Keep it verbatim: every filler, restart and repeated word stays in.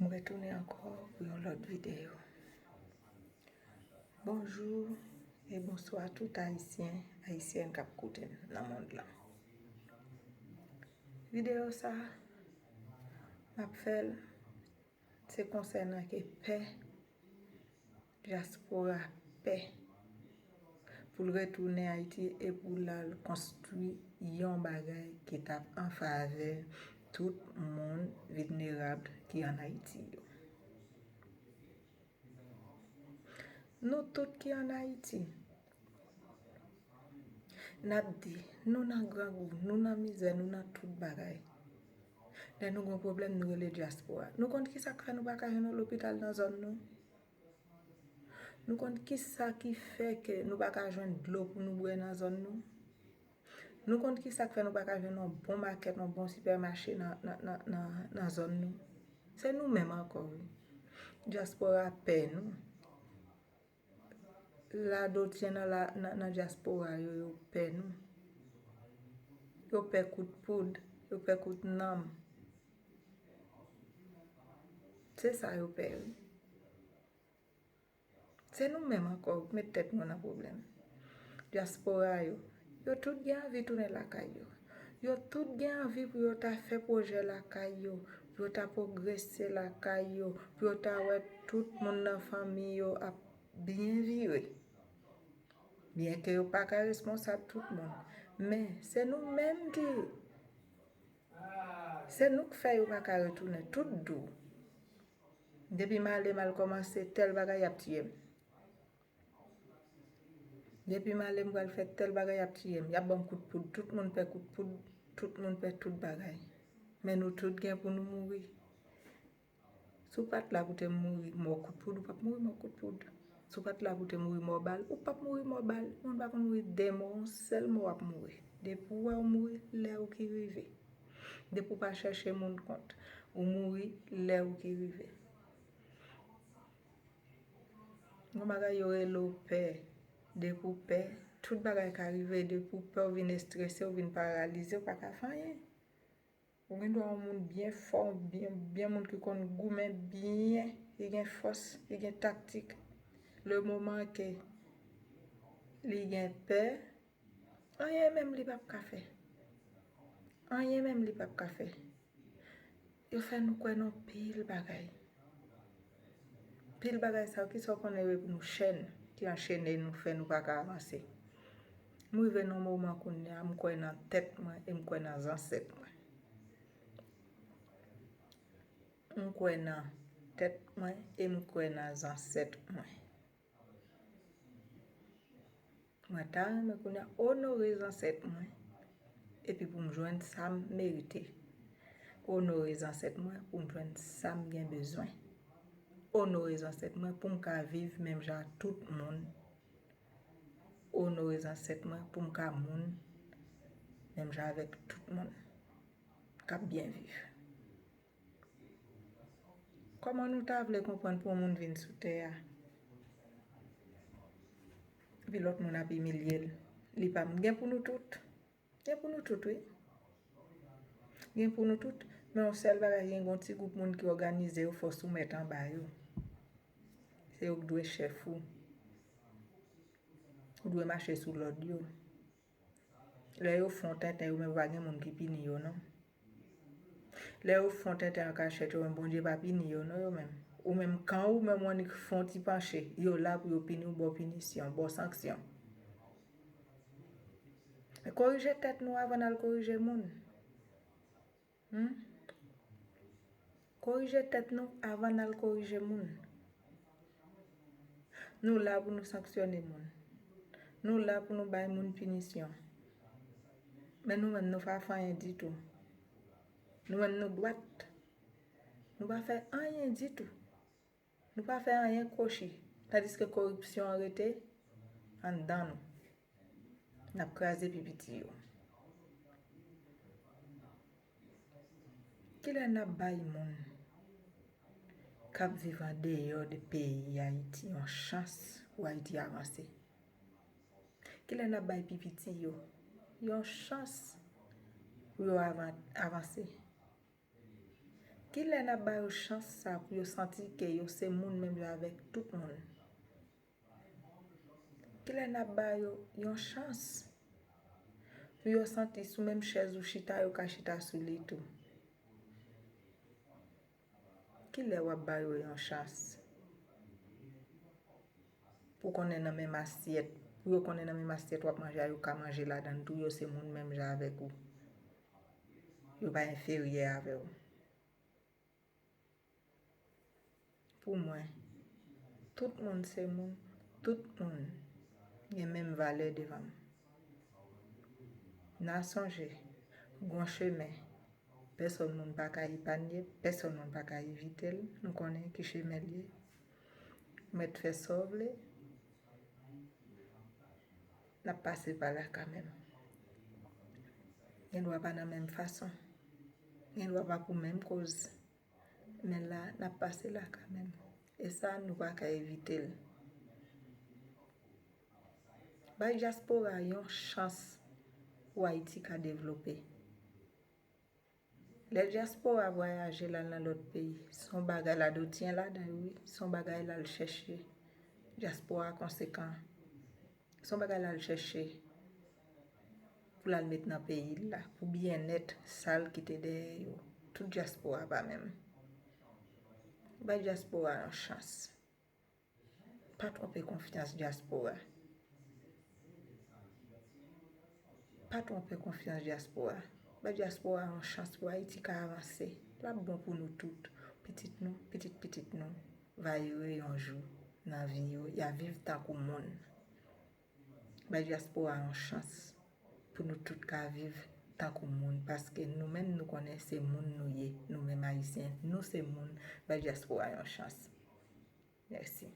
M retounen ankò pou yon lòt videyo. Bonjou e bonswa tout Ayisyen, Ayisyèn k ap koute m nan mond lan. Videyo sa a, m ap fè l, se konsènan ke pè dyaspora pè pou l retounen Ayiti e pou l al konstwi yon bagay ki t ap an favè tout moun vilnerab ki ann Ayiti yo. Nou tout ki ann Ayiti, n ap di, nou nan grangou, nou nan mizè, nou nan tout bagay. Lè nou gen yon pwoblèm, nou rele dyaspora. Nou konn ki sa k fè nou pa ka jwenn yon lopital nan zòn nou? Nou konn ki sa ki fè ke nou pa ka jwenn dlo pou nou bwè nan zòn nou? Nou konn ki sa k fè nou pa ka jwenn yon bon makèt, yon bon sipèmache nan, nan, nan, nan, nan zòn nou? Se nou menm ankò, wi. Dyaspora pè nou. Ladotyen nan, la, nan, nan dyaspora yo, yo pè nou. Yo pè kout poud, yo pè kout nanm. Se sa yo pè, wi. Se nou menm ankò k met tèt nou nan pwoblèm. Dyaspora yo, yo tout gen anvi tounen lakay yo. Yo tout gen anvi pou yo ta fè pwojè lakay yo, pou yo ta pwogrese lakay yo, pou yo ta wè tout moun nan fanmi yo ap byen vire. Byenke yo pa ka responsab tout moun, men se nou menm ki, se nou k fè yo pa ka retounen tout dou. Depi m ale, m al kòmanse tèl bagay, y ap tiye m. Depi m ale, m pral fè tèl bagay, y ap tiye m. Y ap ban m kout poud, tout moun pè kout poud, tout moun pè tout bagay. Men nou tout gen pou nou mouri. Si w pa t la pou te mouri mò kout poud, ou p ap mouri mò kout poud. Si w pa t la pou te mouri mò bal, ou p ap mouri mò bal. Moun pa konn mouri de mò, yon sèl mò w ap mouri. Depi w wè w mouri, lè ou ki rive. Depi w pa chèche moun kont, ou mouri lè ou ki rive. Yon bagay yo rele w pè. Depi w pè, tout bagay ka rive. Depi w pè, w vin estrese, w vin paralize, w pa ka fè anyen. Ou gen dwa yon moun byen fò, byen, byen moun ki konn goumen byen, ki gen fòs, ki gen taktik. Le moman ke li gen pè, anyen menm li p ap ka fè. Anyen menm li p ap ka fè. Yo fè nou kwè nan pil bagay. Pil bagay sa yo, ki sa w konnen yo ye pou nou chèn ki anchene nou, fè nou pa ka avanse. M rive nan moman kounye a, m kwè nan tèt mwen e m kwè nan zansèt mwen. M kwè nan tèt mwen e m kwè nan zansèt mwen. Mwen ta renmen kounye a onore zansèt mwen, epi pou m jwenn sa m merite. Onore zansèt mwen pou m jwenn sa m gen bezwen. Onore zansèt mwen pou m ka viv menm jan ak tout moun. Onore zansèt mwen pou m ka moun menm jan avèk tout moun k ap byen viv. Kòman nou ta vle konprann pou yon moun vin sou tè a, epi lòt moun ap imilye l? Li pa m. Gen pou nou tout. Gen pou nou tout, wi. Gen pou nou tout. Men yon sèl bagay, gen yon ti gwoup moun ki òganize yo, fò soumèt anba yo. Se yo k dwe chèf ou. Ou dwe mache sou lòd yo. Lè yo fè yon tenten, yo menm pa gen moun ki pini yo, non. Lè yo fè yon tenten an kachèt, yo menm Bondye pa pini yo, non, yo menm. Ou menm, kan ou menm w annik fè yon ti panche, yo la pou yo pini w, ba w pinisyon, ba w sanksyon. Korije tèt nou avan n al korije moun. Hmm? Korije tèt nou avan n al korije moun. Nou la pou nou sanksyone moun. Nou la pou nou bay moun pinisyon. Men nou menm, nou pa fè anyen ditou. Nou menm, nou dwat. Nou pa fè anyen ditou. Nou pa fè anyen kwochi, tandiske koripsyon an rete anndan nou. N ap kraze pi piti yo. Kilè n ap bay moun k ap viv andeyò de peyi Ayiti yon chans pou Ayiti avanse? Kilè n ap bay pi piti yo yon chans pou yo avan-, avanse? Kilè n ap ba yo chans sa pou yo santi ke yo se moun menm jan avèk tout moun? Kilè n ap ba yo yon chans pou yo santi sou menm chèz ou chita, yo ka chita sou li tou? Kilè w ap ba yo yon chans pou konnen nan menm asyèt, pou yo konnen nan menm asyèt w ap manje a, yo ka manje ladan l tou, yo se moun menm jan avèk ou? Yo pa enferyè avè w. Pou mwen, tout moun se moun, tout moun gen menm valè devan m. N a sonje, gon chemen, pèsòn moun pa ka epanye, pèsòn moun pa ka evite l. Nou konnen ki chemen l ye. Ou mèt fè sa w vle, n ap pase pa la kanmenm. Gen dwa pa nan menm fason. Gen dwa pa pou menm koz. Men la, n ap pase la kanmenm. E sa, nou pa ka evite l. Bay dyaspora yon chans pou Ayiti ka devlope. Lè dyaspora vwayaje l al nan lòt peyi, se yon bagay l a dotyen ladan yo, wi. Se yon bagay l al chèche. Dyaspora konsekan. Se yon bagay l al chèche pou l al met nan peyi l la, pou byennèt sa l kite dèyè yo. Tout dyaspora pa menm. Bay dyaspora yon chans. Pa twonpe konfyans dyaspora. Pa twonpe konfyans dyaspora. Bay dyaspora yon chans pou Ayiti ka avanse. L ap bon pou nou tout. Pitit nou, pitit pitit nou va ere yon jou nan vi yo, y a viv tankou moun. Bay dyaspora yon chans pou nou tout ka viv tankou moun, paske nou menm nou konnen se moun nou ye, nou menm Ayisyen, nou se moun, bay dyaspora yon chans. Mèsi.